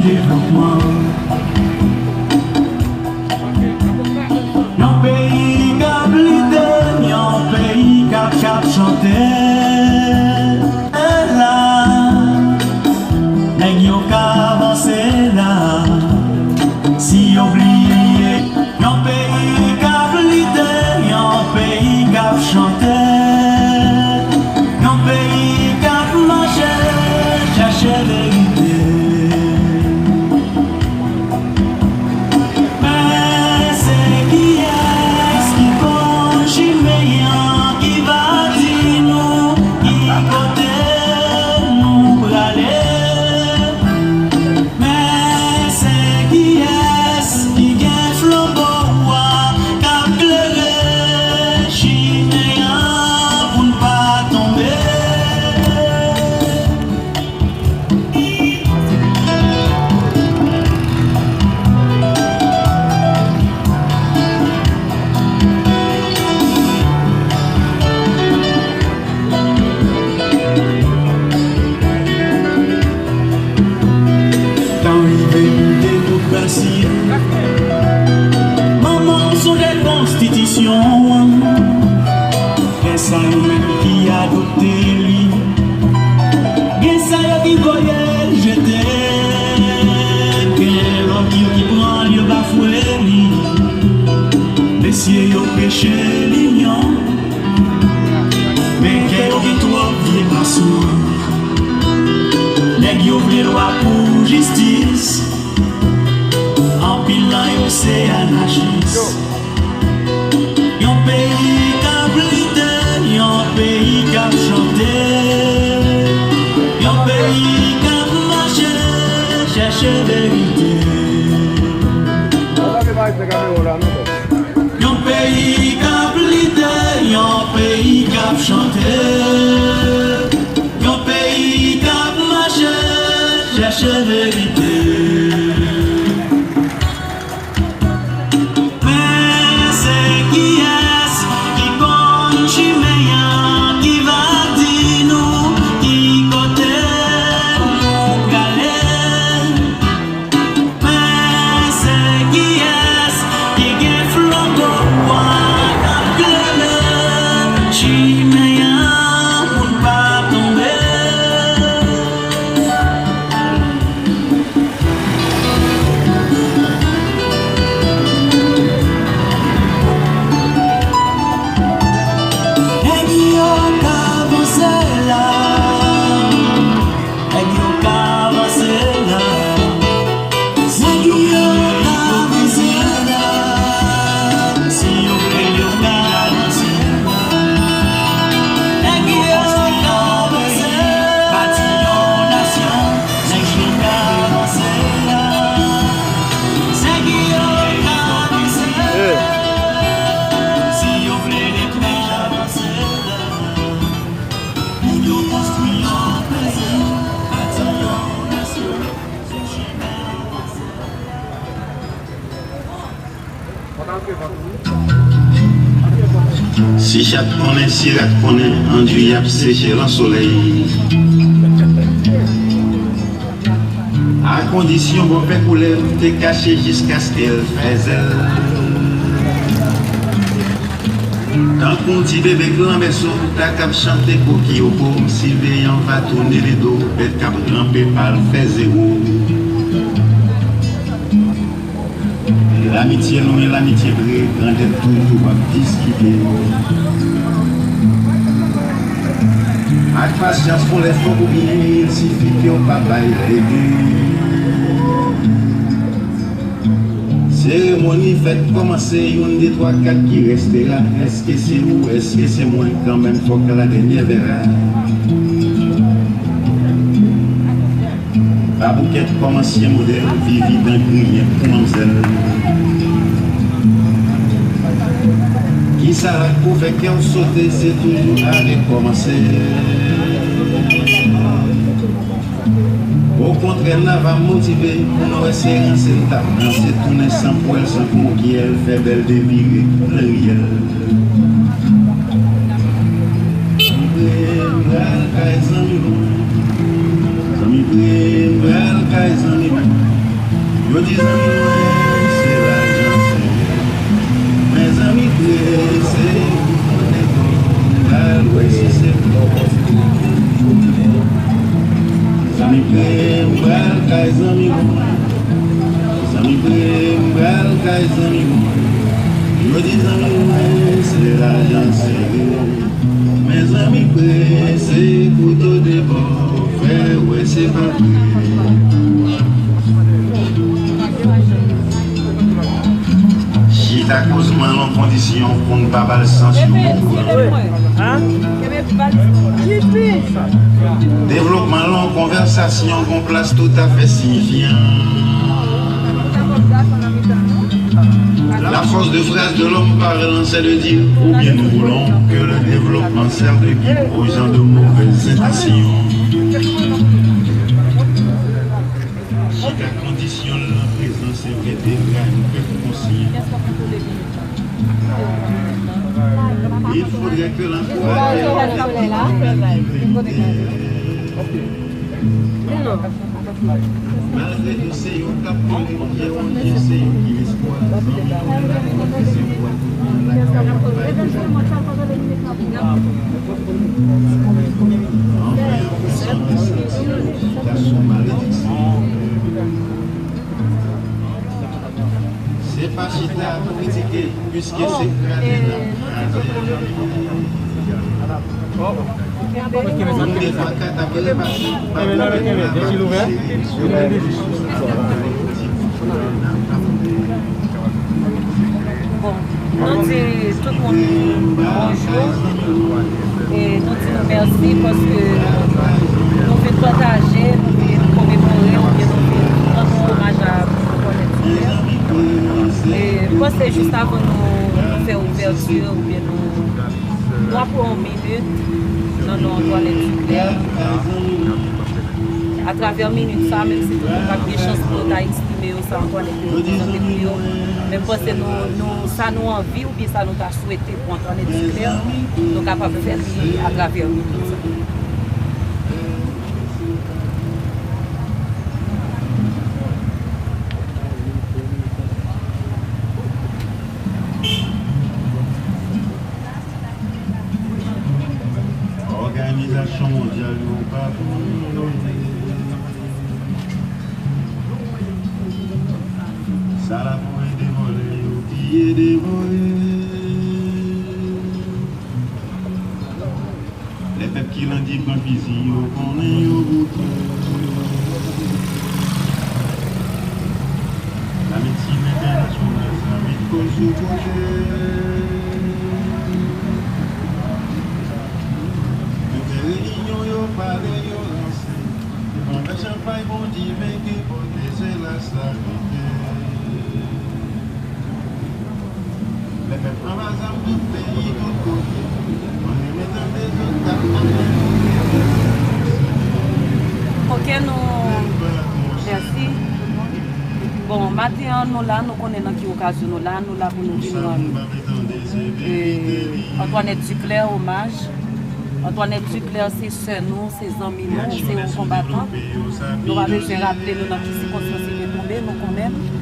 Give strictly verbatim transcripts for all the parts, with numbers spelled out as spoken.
Devlopman. Yon peyi k ap lite, yon peyi k ap, k ap chante. La, nèg yo ka avanse la. Si yo bliye, yon peyi k ap lite, yon peyi k ap chante, yon peyi k ap mache, chache verite. Men se kiyès ki konn chimen an, ki va di nou ki kote nou prale? Men se kiyès ki gen flanbo a k ap klere chimen an pou n pa tonbe? Tan rive pou te tout basiye. Manman m sonje konstitisyon an. Gen sa yo menm ki adopte li. Gen sa yo ki voye l jete. Gen lòt yo ki pran l, yo bafwe li. Mesye yo preche linyon. Men kè yo gen twòp vye pasman. Nèg yo vle lwa pou jistis. Anpil nan yo se anachis. Yon peyi k ap lite, yon peyi k ap chante, yon peyi k ap mache, chèche verite. Yon peyi k ap lite, yon peyi k ap chante, yon peyi k ap mache, chèche verite. Men se kiyès ki konn chimen an, ki va di nou ki kote nou prale? Men se kiyès ki gen flanbo a k ap klere chimen an pou n pa tonbe? Nèg yo ka avanse la. Nèg yo ka avanse la. Nèg yo ka avanse la. Si yo vle, yo ka avanse la. Nèg yo ka avanse la. Bati yon nasyon. Nèg yo ka avanse la. Nèg yo ka avanse la. Si yo vle, yo ka avanse la. Pou yo konstwi yon peyi, bati yon nasyon. Si chat konnen, si rat konnen, andui ap seche lan solèy. A kondisyon bòpè koulèv te kache jiskaske l fè zèl. Tankou ti bebe gran bèso, ta k ap chante kokiyopo, siveyan va tounen ledo, bèt k ap ranpe pa l fè zewo. Lamitye lwen, lamitye pre, grandèt toujou ap diskite. Ak pasyans, fò lè fòk ou byen, il sifi ke w pa bay lege. Seremoni fèt kòmanse, youn, de, twa, kat ki reste la. Èske se ou, èske se mwen, kanmenm fòk la dènyè vera. Baboukèt kòm ansyen modèl, vivi dan griyen pou manmzèl. Kisa la k pou fè kè w sote, se toujou a rekòmanse. Okontrè, n a va motive pou n wè se ranse n t ap ranse, tounen san pwèl, san konkyèl, fè bèl devire nan riyèl. Zanmi pre m pral kay zanmi mwen. Zanmi pre m pral kay zanmi mwen. Yo di zanmi mwen se lajan sere. Men zanmi prese, konnen m pral wè si se fò. Zanmi pre, m pral kay zanmi mwen. Zanmi pre, m pral kay zanmi mwen. Yo di zanmi mwen se lajan sere. Men zanmi prese, kouto de bò, frè, wè se pa vre. Chita kozman nan kondisyon pou n pa ba l sans yon bon kou. Devlopman lan konvèsasyon gon plas toutafè siyifyan. La force de phrase de l'homme parlant, c'est de dire, ou bien nous voulons que le développement serve de guide aux gens de mauvaises intentions. Chita kondisyon lan prezan se vre de la nou pèp konsyan. Il faudrait que l'encouragement malgré tout se yo k ap pale, Bondye, Bondye se yo ki lespwa. Se pa chita pou kritike, piske se kraze n ap kraze. Bon, nou di tout moun bonjou e nou di nou mèsi paske nou vin pataje, nou vin komemore, oubyen nou vin rann yon omaj a Antoinette Duclair. E m panse jis avan nou, nou fè ouvèti oubyen nou, nou ap pran yon minit nan non Antoinette Duclair. Atravè minit sa, menm si tout moun pa t gen chans pou yo ta eksprime yo, sa Antoinette te reprezante pou yo, men m panse nou, nou, sa nou anvi oubyen sa nou ta swete pou Antoinette Duclair, nou kapab fè li atravè minit sa. Òganizasyon mondyal yo pa pou nou. Sa la pou ede vòlè yo piye devore. Lè pèp ki landi pran fizi, yo konnen yo bouke. Lamedsin entènasyonal sa met kò l sou kote. Yo fè reyinyon, yo pale, yo ranse. Yo pran vè chanpay, bon diven ki pote, se la sa rete. Lè pèp anba zam tout peyi, tout kote. Mwen renmen tande zot k ap pale. Ok, nou, mèsi. Bon, maten an, nou la, nou konnen nan ki okazyon nou la. Nou la pou nou vin rann, e, Antoinette Duclair omaj. Antoinette Duclair, se sè nou, se zanmi nou, se yon konbatan. Nou pa bezwen raple nou nan ki sikonstans li te tonbe, nou konnen l.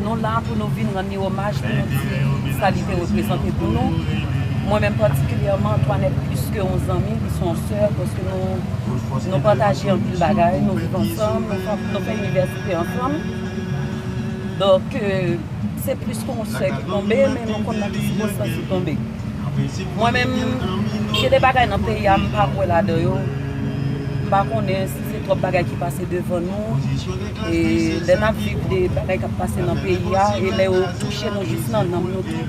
Nou la pou nou vin rann li omaj, pou nou di sa li te reprezante pou nou. Mwen menm patikilyèman, Antoinette plis ke yon zanmi, li se yon sè, paske nou, nou pataje anpil bagay, nou viv ansanm, nou fè, nou fè inivèsite ansanm. Donk, e, se plis ke yon sè ki tonbe, men nou konn nan ki sikonstans li tonbe. Mwen menm, gen de bagay nan peyi a m pa kwè ladan yo. M pa konnen si se twòp bagay ki pase devan nou. E lè n ap viv de bagay k ap pase nan peyi a, e lè yo touche nou jis nan nanm nou tou,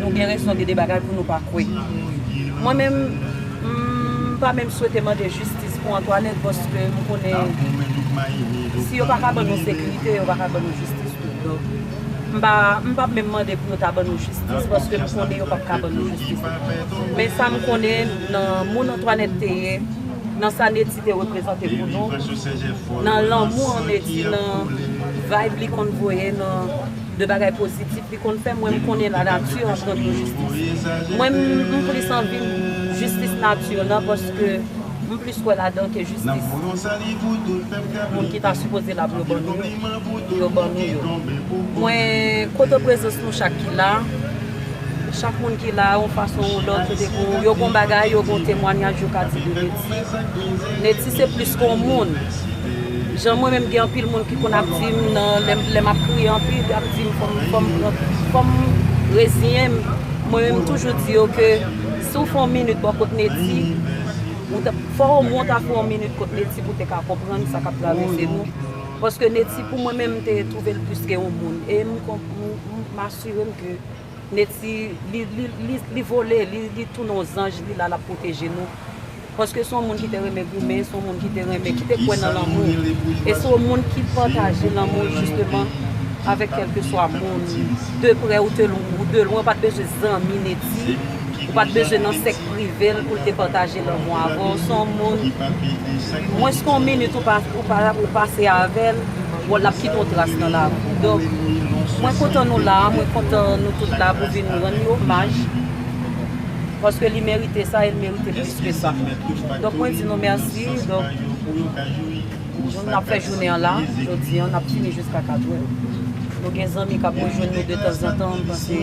nou gen rezon gen de bagay pou nou pa kwè. Mwen menm, m pa menm swete mande jistis pou Antoinette, paske m konnen si yo pa ka ban nou sekirite, yo pa ka ban nou jistis. Donk, m pa, m p ap menm mande pou yo ta ban nou jistis, paske m konnen yo p ap ka ban nou jistis. Men sa m konnen, nan moun Antoinette te ye, nan sa Netty te reprezante pou nou, nan lanmou an Netty, nan vibe li konn voye, nan de bagay pozitif li konn fè, mwen m konnen lanati ap rann nou jistis. Mwen, m, m plis anvi jistis nati lan, paske M plis kwè ladan ke jistis moun ki ta sipoze l ap yo ban nou yo, yo ban nou yo. Mwen kontan prezans nou chak ki la. Chak moun ki la, yon fason ou lòt, yo te gon, yo gon bagay, yo gon temwanyaj yo ka di de Neti. Neti se plis ke yon moun. Jan mwen menm gen anpil moun ki konn ap di m nan, lè, lè m ap kriye anpil, y ap di m fò m, fò m pran, fò m reziyen m. Mwen menm m toujou di yo ke si w fè yon minit bò kot Neti, ou ta, fò omwen w ta fè yon minit kot Neti pou w te ka konprann sa k ap travèse nou. Paske Neti pou mwen menm m te twouve l plis ke yon moun. E m, m, m, m asire m ke Neti, li, li, li, li vole, li, li tounen yon zanj, li la, l ap pwoteje nou. Paske se yon moun ki te renmen goumen, se yon moun ki te renmen, ki te kwè nan lanmou. E se yon moun ki pataje lanmou, jisteman, avèk kèlkeswa moun. De prè ou de lwen, ou de lwen, ou pa t bezwen zanmi Neti, ou pa t bezwen nan sèk prive l pou l te pataje lanmou avè w. Se yon moun, mwens ke yon minit ou pa, ou pa, ou pase avè l, bon, l ap kite yon tras nan lavi w. Donk, mwen kontan nou la, mwen kontan nou tout la pou vin rann li omaj. Paske li merite sa, e l merite plis ke sa. Donk, mwen di nou mèsi. Donk, nou, n ap fè jounen an la, jodi an, n ap fini jiska katrè. Nou gen zanmi k ap rejwenn nou detanzantan, m panse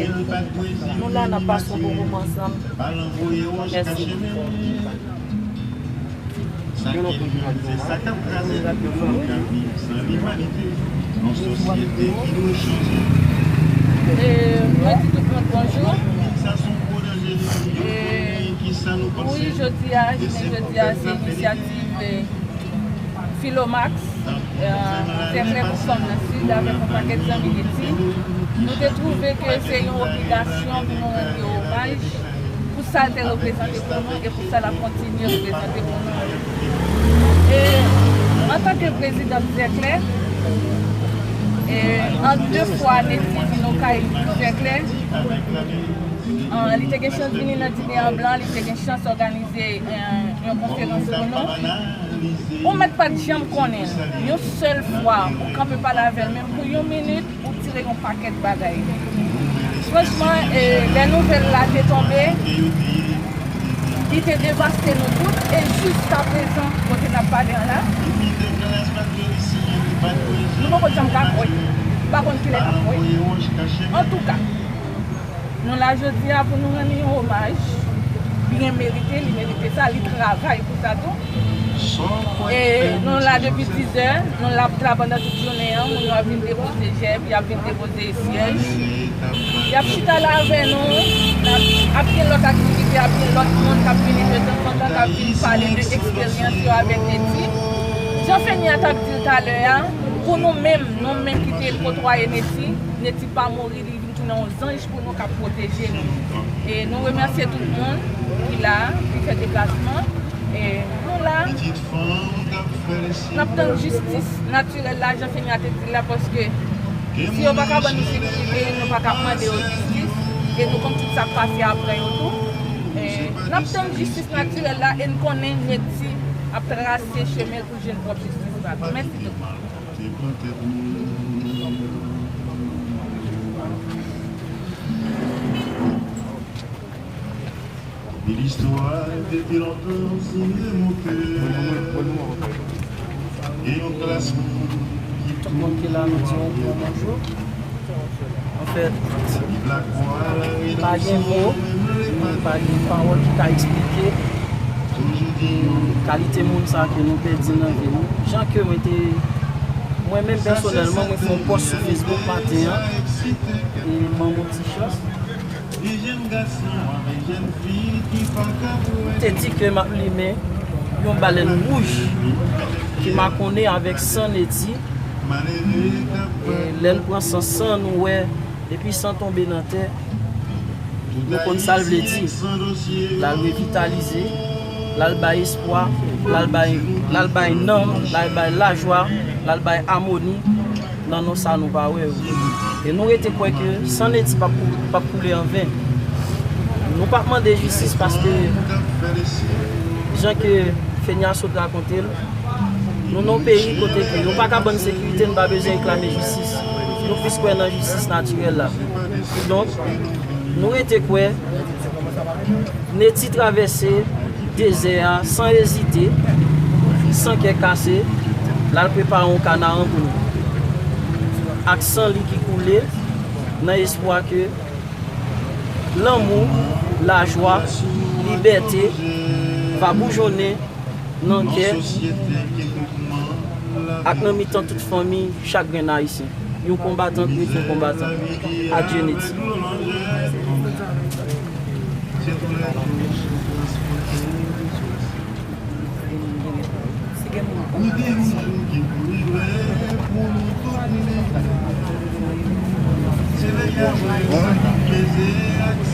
nou la, n ap pase yon bon moman ansanm. Mèsi. Sa ke l menm se sa k ap kraze tout moun k ap viv san limanite, yon sosyete ki dwe chanje. E, mwen di tout moun bonjou. E, wi, jodi a, jounen jodi a, se inisyativ, e, Filomax, e, Tè Klè pou Fanm nan Sid, avèk yon pakèt zanmi Neti. Nou te twouve ke se yon obligasyon pou nou rann yo omaj. Pou sa l te reprezante pou nou e pou sa l ap kontinye reprezante pou nou. E antanke prezidan Tè Klè, e an de fwa Neti vin okay Tè Klè, an, li te gen chans vini nan dine an blan, li te gen chans òganize, e, yon konferans pou nou. Ou mèt pa t janm konnen l. Yon sèl fwa, ou kanpe pale avè l, menm pou yon minit, ou tire yon pakèt bagay. Franchman, e, lè nouvèl la te tonbe, li te devaste nou tout, e jiskaprezan, kote n ap pale an la, nou poko janm ka kwè. M pa konn kilè n ap kwè. Antouka, nou la jodi a pou nou rann li yon omaj byen merite, li merite sa, li travay pou sa tou. E nou la depi dizè, nou la, la pandan tout jounen an, moun yo ap vin depoze jèb, y ap vin depoze syèj. Y ap chita la avè nou, n ap, ap gen lòt aktivite, ap gen lòt moun k ap vini detanzantan, k ap vin pale de eksperyans yo avèk Neti. Jan Fenia t ap di l talè a, pou nou menm, nou menm ki te kotwaye Neti, Neti pa mouri, li vin tounen yon zanj pou nou k ap pwoteje nou. E nou remèsye tout moun ki la, ki fè deplasman. E nou la, n ap tann jistis natirèl la, jan Fenia te di l la, paske si yo pa ka ban nou sekirite, nou pa ka ap mande yo jistis. E nou konn tout sa k pase apre yo tou. E n ap tann jistis natirèl la e n konnen Neti ap trase chemen l pou l jwenn pwòp jistis pa l. Mèsi tout moun. Tout moun ki la, nou di yon gwo bonjou. Anfèt, pa gen mo, pa gen pawòl ki ka eksplike kalite moun sa ke nou pèdi nan vi nou. Jan ke mwen te, mwen menm pèsonèlman, mwen fè yon pòs sou Facebook maten an, e ban m yon ti chans. M te di ke m ap limen yon balèn wouj ki makonnen avèk san Neti. E lè l pran san, san nou wè, depi san tonbe nan tè, nou konn sa l vle di. L al revitalize, l al bay espwa, l al bay, l al bay nanm, l al bay lajwa, l al bay amoni. Nan non sa nou pa wè yo. E nou rete kwè ke san Neti p ap kou-, p ap koule an ven. Nou p ap mande jistis paske, jan ke Fenia sot rakonte l, nou nan yon peyi kote ke yo pa ka ban n sekirite, n pa bezwen reklame jistis. Nou plis kwè nan jistis natirèl la. Kidonk, nou rete kwè, Neti travèse, Dezè a, san ezite, san kè kase, l al prepare yon kanaran pou nou. Ak san li ki koule, nan espwa ke lanmou, lajwa, libète va boujonnen nan kè ak nan mitan tout fanmi chak grenn Ayisyen. Yon konbatan ret yon konbatan. Adye Neti.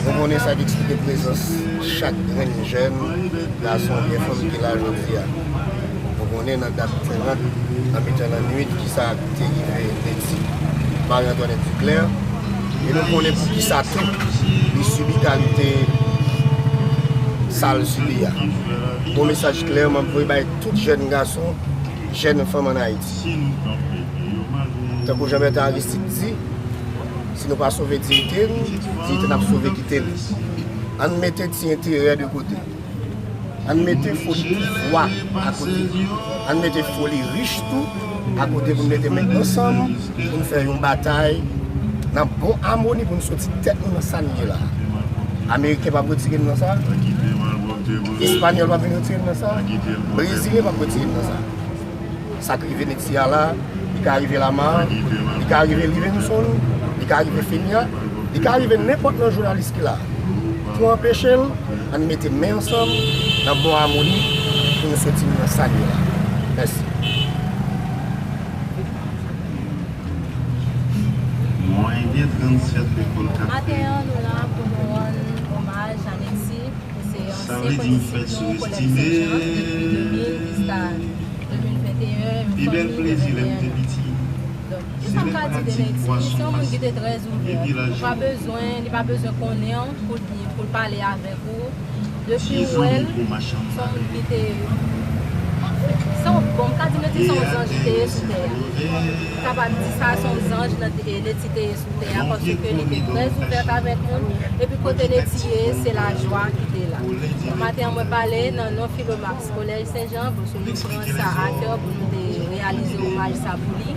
Bon, nou konnen sa k eksplike prezans chak grenn jèn, gason oubyen fanm ki la jodi a. Nou konnen nan dat trant, nan mitan lannwit, kisa ki te rive Neti, Marie Antoinette Duclair, e nou konnen poukisa tou li sibi kalite sa l sibi a. Bon mesaj klè m ap voye bay tout jèn gason, jèn fanm ann Ayiti. Tankou Jean Bertrand Aristide di, si nou pa sove diyite n, diyite n ap sove kite n. Ann mete ti enterè de kote. Ann mete foli pouvwa akote. Ann mete foli rich tou akote pou n mete men ansanm pou n fè yon batay nan bon amoni pou n soti tèt nou nan sa n ye la. Ameriken p ap retire n nan sa. Espanyòl p ap vin retire n nan sa. Brezilyen p ap retire n nan sa. Sa k rive Neti a la, li ka rive Lamar, li ka rive Livingston, li ka rive Fenia, li ka rive nenpòt nan jounalis ki la. Pou anpeche l, ann mete men ansanm nan bon amoni pou nou soti nan sa n ye la. Mèsi. Maten an, nou la pou nou rann omaj a Neti. Se ansyen kondisip nou Kolèj Sen Jan depi de mil jiska de mil venteyen, yon fanmi de venteyen an. Donk, kisa m ka di de Neti? Se yon moun ki te trè ouvè. Ou pa bezwen, li pa bezwen konnen w pou l, pou l pale avèk ou. Depi w wè l, se yon moun ki te, se yon, bon, m ka di Neti se yon zanj li te ye sou tè a. M kapab di sa, se yon zanj Neti te ye sou tè a paske li te trè ouvè avèk moun. Epi kote Neti ye, se lajwa ki te la. Maten an, mwen pale nan non Filomax Kolèj Sen Jan, paske nou pran sa a kè pou nou te reyalize omaj sa pou li.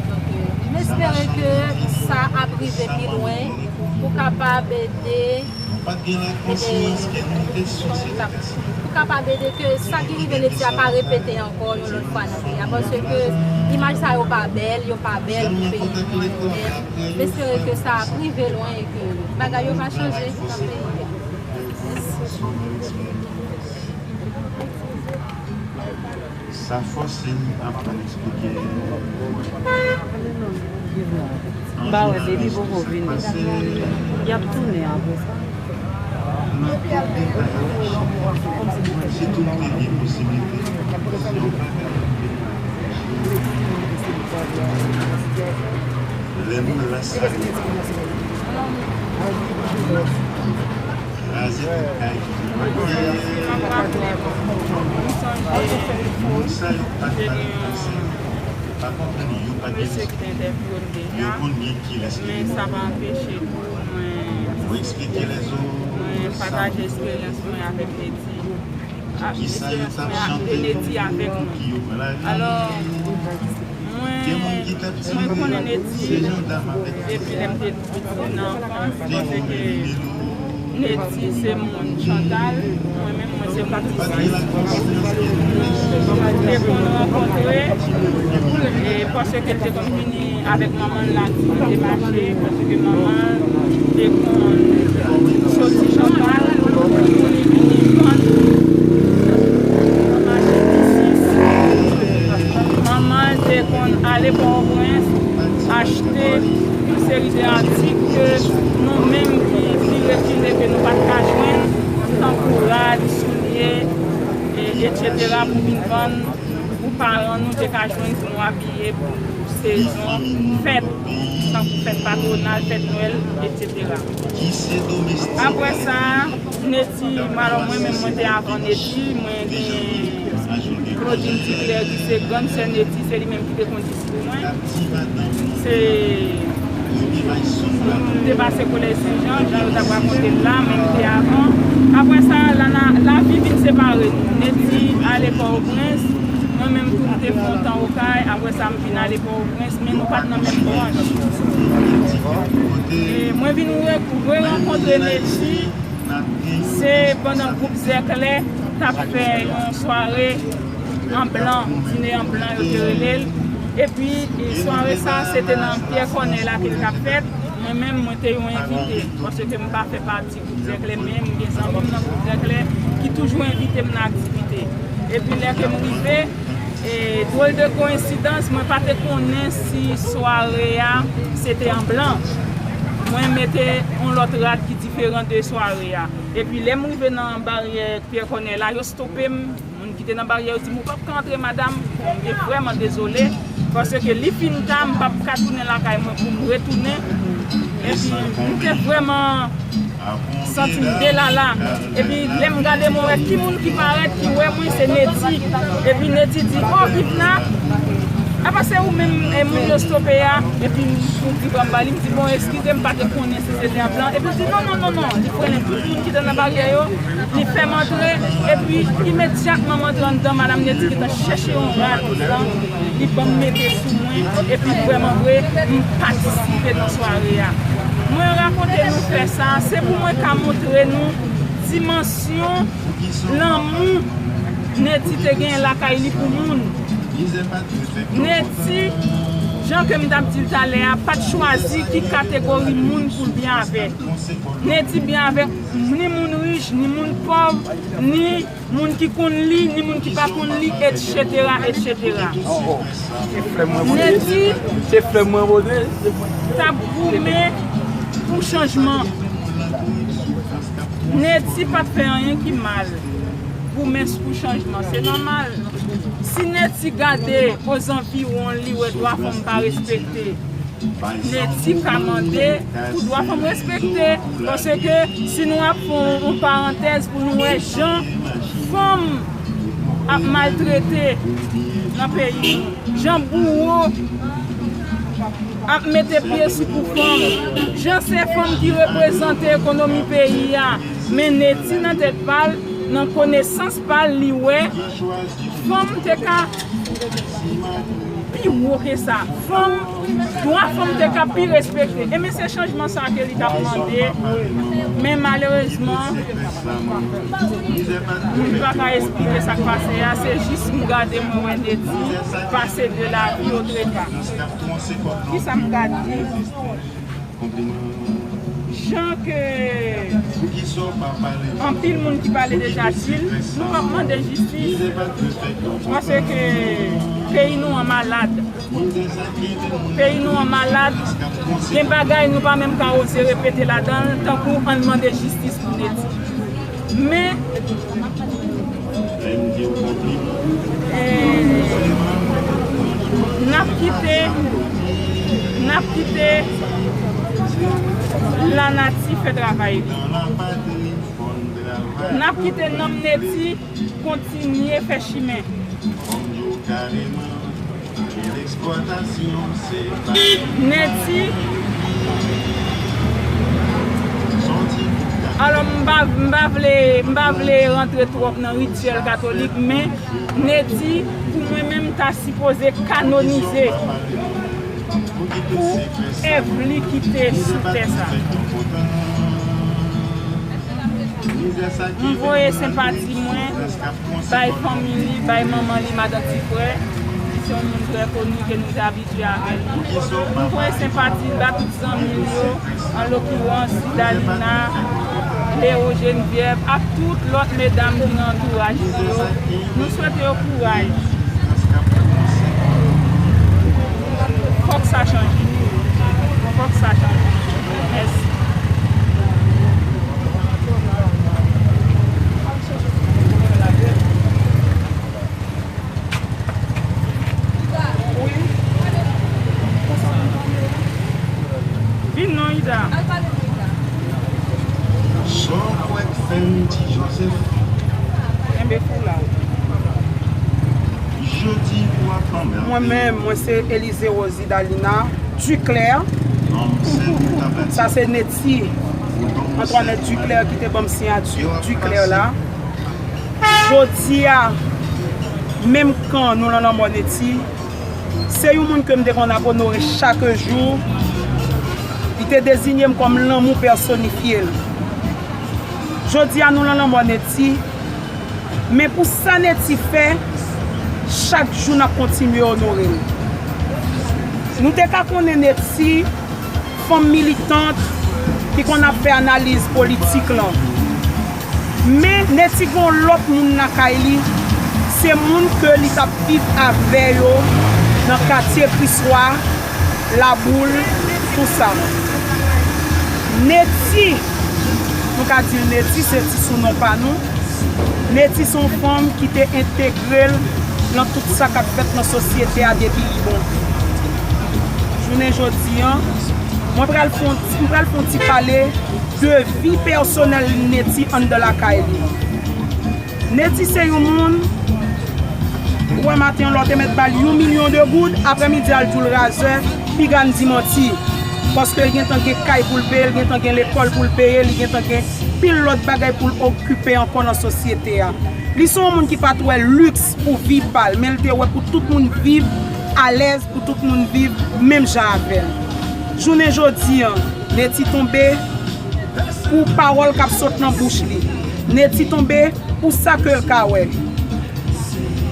Donk, m espere ke sa ap rive pi lwen, pou kapab ede, ede, kòman m ta, pou kapab ede ke sa ki rive Neti a pa repete ankò yon lòt fwa nan peyi a, paske imaj sa yo pa bèl, yo pa bèl pou peyi nou an. M espere ke sa ap rive lwen e ke bagay yo va chanje nan peyi a. Sa fòse m aprann eksplike. M pa wè, baby poko vini. Y ap tounen apre sa. Nan tout detay a machin nan, sitou m te gen posiblite, se yon bagay m te pran. Lè m lans ale, kraze tout kay ki te pa gen. Moun sa yo pa t ba l konsèy, yo pa konprann, yo pa t gen lespri. Yo konn gen kilès ki te mande. Mwen eksplike lèzòt sa. Mwen pataje esperyans mwen avèk Neti. Kisa yo t ap chante, ki yo pran lavi. Alò, mwen, mwen konnen Neti depi lè m te piti nan anfans, paske Neti se moun Chantal, mwen menm mwen se yon Baptis. Nou te konn rankontre, e paske l te konn vini avèk manman l la, ti te mache, paske manman l te konn soti Chantal pou li vini vann nan mache Disis. Manman l te konn ale Pòtoprens achte yon seri de atik ke nou menm ki pi rekile ke nou pa t ka jwenn, tankou rad, soulye, e, etsetera pou vin vann pou paran nou te ka jwenn pou nou abiye pou sezon fèt, tankou fèt patwonal, fèt Nwèl, etsetera. Apre sa, Neti, alò mwen menm mwen te avan Neti, mwen gen Claudine Duclair ki se grann sè Neti, se li menm ki te konn di pou mwen. Se M te pase Kolèj Sen Jan, jan yo t ap rakonte l la, men m te avan. Apre sa, la, la, lavi vin separe nou. Neti ale Pòtoprens, mwen menm tou m te fè yon tan Okay, apre sa m vin ale Pòtoprens, men nou pa t nan menm branch. E mwen vin re-, re-rankontre Neti, se pandan gwoup Zèklè t ap fè yon sware an blan, dine an blan yo te rele l. Epi, e, sware sa, se te nan Pyè Kònèy la ke l t ap fèt. Mwen menm, mwen te yon envite, paske m pa fè pati gwoup Zèklè, men m gen zanmi m nan gwoup Zèklè ki toujou envite m nan aktivite. Epi, lè ke m rive, e, dwòl de koyensidans, mwen pa te konnen si sware a, se te an blan. Mwen mete yon lòt rad ki diferan de sware a. Epi, lè m rive nan baryè Pyè Kònèy la, yo stope m. Moun ki te nan baryè yo di m, "Ou p ap ka antre, madanm." Bon, m te vrèman dezole, paske li fin ta, m p ap ka tounen lakay mwen pou m retounen. Epi, m te vrèman santi m delala. Epi, lè m gade, mwen wè ki moun ki parèt, ki wè mwen, se Neti. Epi, Neti di, "O, Ivna, apa se ou menm, e, moun yo stope a?" Epi, m di, "Ban m ba li." M di, "Bon, eskize, m pa te konnen si se te an blan." Epi, l di, "Non, non, non, non." Li frennen tout moun ki te nan baryè yo. Li fè m antre, epi imedyatman m antre anndan, madanm Neti gentan chèche yon rad blan, li ban m mete sou mwen, epi vrèman vre, m patisipe nan sware a. Mwen rakonte nou fè sa, se pou mwen ka montre nou dimansyon lanmou Neti te genyen lakay li pou moun. Neti, jan ke m t ap di l talè a, pa t chwazi ki kategori moun pou l byen avè. Neti byen avèk ni moun rich, ni moun pòv, ni moun ki konn li, ni moun ki pa konn li, etsetera, etsetera. Neti t ap goumen pou chanjman. Neti pa t fè anyen ki mal. Goumen pou chanjman, se nòmal. Si Neti gade ozanviwon l, li wè dwa fanm pa respekte, Neti ka mande pou dwa fanm respekte. Paske si nou ap fè yon parantèz pou nou wè jan fanm ap maltrete nan peyi nou, jan bouwo ap mete pye sou kou fanm, jan se fanm ki reprezante ekonomi peyi a, men Neti nan tèt pa l, nan konesans pa l, li wè fanm te ka pi wo ke sa. Fanm, dwa fanm te ka pi respekte. Ebyen, se chanjman sa ke li t ap mande. Men malerezman, m pa ka esplike sa k pase a. Se jis m gade, mwen wè Neti pase de la vie au trépas. Kisa m ka di? Jan ke anpil moun ki pale deja di l, nou p ap mande jistis. Paske peyi nou an malad. Peyi nou an malad. Gen bagay nou pa menm ka oze repete ladan l, tankou ann mande jistis pou Neti. Men, eh, n ap kite, n ap kite lanati fè travay li. N ap kite nanm Neti kontinye fè chimen. Neti. Alò, m pa, m pa vle, m pa vle rantre twòp nan rityèl katolik, men Neti, pou mwen menm, ta sipoze kanonize pou èv li kite sou tè sa. M voye senpati mwen bay fanmi li, bay manman li, madan Tifrè, ki se yon moun trè koni ke nou te abitye avè li. M voye senpati l ba tout zanmi l yo, an lokirans Dalina, Leo, Geneviève, ak tout lòt medam ki nan antouraj li yo. Nou swete yo kouraj. Fòk sa chanje. Fòk sa chanje. Mèsi. Wi. Vin non, Ida. Sa w kwè k fè m di Joseph? Enben, foula w. Jodi w ap anmède. Mwen menm, mwen se Elize Rose Dalina Duclair. Sa se Netty, Antoinette Duclair ki te ban m siyati Duclair la. Jodi a, menm kan nou lan lanmò Netty, se yon moun ke m te konn ap onore chak jou. Li te deziye m kòm lanmou pèsonifye l. Jodi a, nou lan lanmò Netty, men pou sa Netty fè, chak jou n ap kontinye onore l. Nou te ka konnen Netty, fanm militant ki konn ap fè analiz politik lan. Men Netty gen yon lòt moun lakay li, se moun ke li t ap viv avè yo nan katye Kriswa, Laboul, tou sa. Netty, nou ka di l Netty, se ti sounon pa nou. Netty se yon fanm ki te entegre l nan tout sa k ap fèt nan sosyete a depi li bon. Jounen jodi a, mwen pral fè yon ti, mwen pral fè yon ti pale de vi pèsonèl Netty anndan lakay li. Netty se yon moun, ou wè maten an lè w te mèt ba l yon milyon de goud, aprèmidi a l di w l razè, piga n di manti. Paske l gentan gen kay pou l peye, l gentan gen lekòl pou l peye, li gentan gen pil lòt bagay pou l okipe ankò nan sosyete a. Li se yon moun ki pa t wè liks pou vi pa l, men l te wè pou tout moun viv alèz, pou tout moun viv menm jan avè l. Jounen jodi a, Netty tonbe pou pawòl k ap sot nan bouch li. Netty tonbe pou sa ke l ka wè.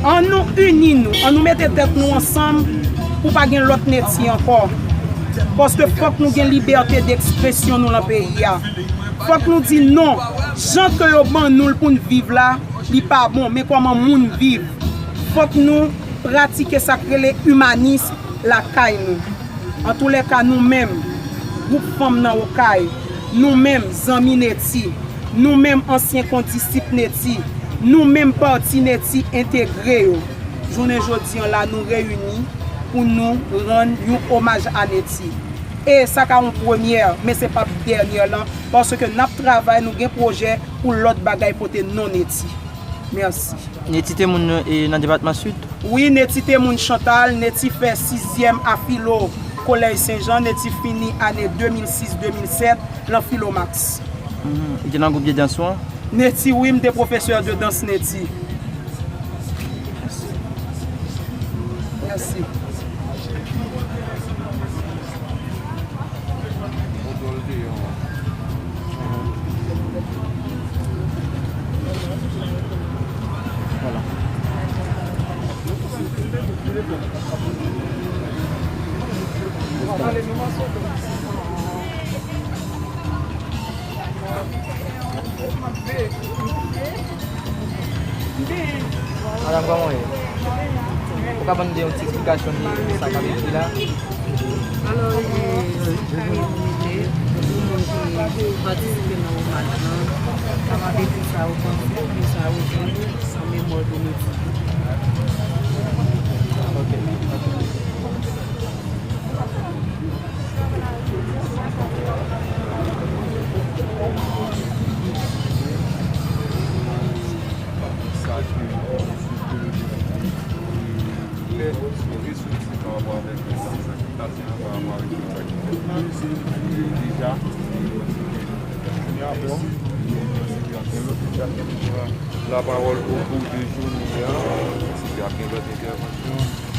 Ann nou ini nou, ann nou mete tèt nou ansanm pou pa gen lòt Netty ankò. Paske fòk nou gen libète dekspresyon nou lan peyi a. Fòk nou di non, jan ke yo ban nou l pou n viv la, li pa bon, men kòman moun viv. Fòk nou pratike sa k rele imanis lakay nou. Antoulèka, nou menm, gwoup fanm nan Okay, nou menm, zanmi Netty, nou menm, ansyen kondisip Netty, nou menm, pati Netty entegre yo, jounen jodi an la, nou reyini pou nou rann yon omaj a Netty. E sa ka yon premyè, men se p ap dènyè lan, paske n ap travay, nou gen pwojè pou lòt bagay pote non Netty. Mèsi. Netty te moun, e, nan depatman Sid? Wi, Netty te moun Chantal. Netty fè sizyèm a filo Kolèj Sen Jan. Netty fini ane de mil sis de mil sèt lan Filomax. Mhm. Li te nan gwoup de dans ou an? Netty, wi, m te pwofesè de dans Netty. Mèsi. Vwala. Madanm, kòman w ye? Ou ka ban m de yon ti eksplikasyon de sa k ap ekri la? Alò, e, sa yo rele pou moun ki patisipe nan omaj lan, kapab ekri sa yo panse, ekri sa yo di an memwa de Netty. Ok. Sa ke, e, lè resoti pa rapò avèk sa ki pase an, pa rapò avèk tout sa ki fèt la, e, deja, e, kounye a, bon, gen lòt moun k ap gen lapawòl o kou de jounen an, epi ap gen lòt entèvansyon.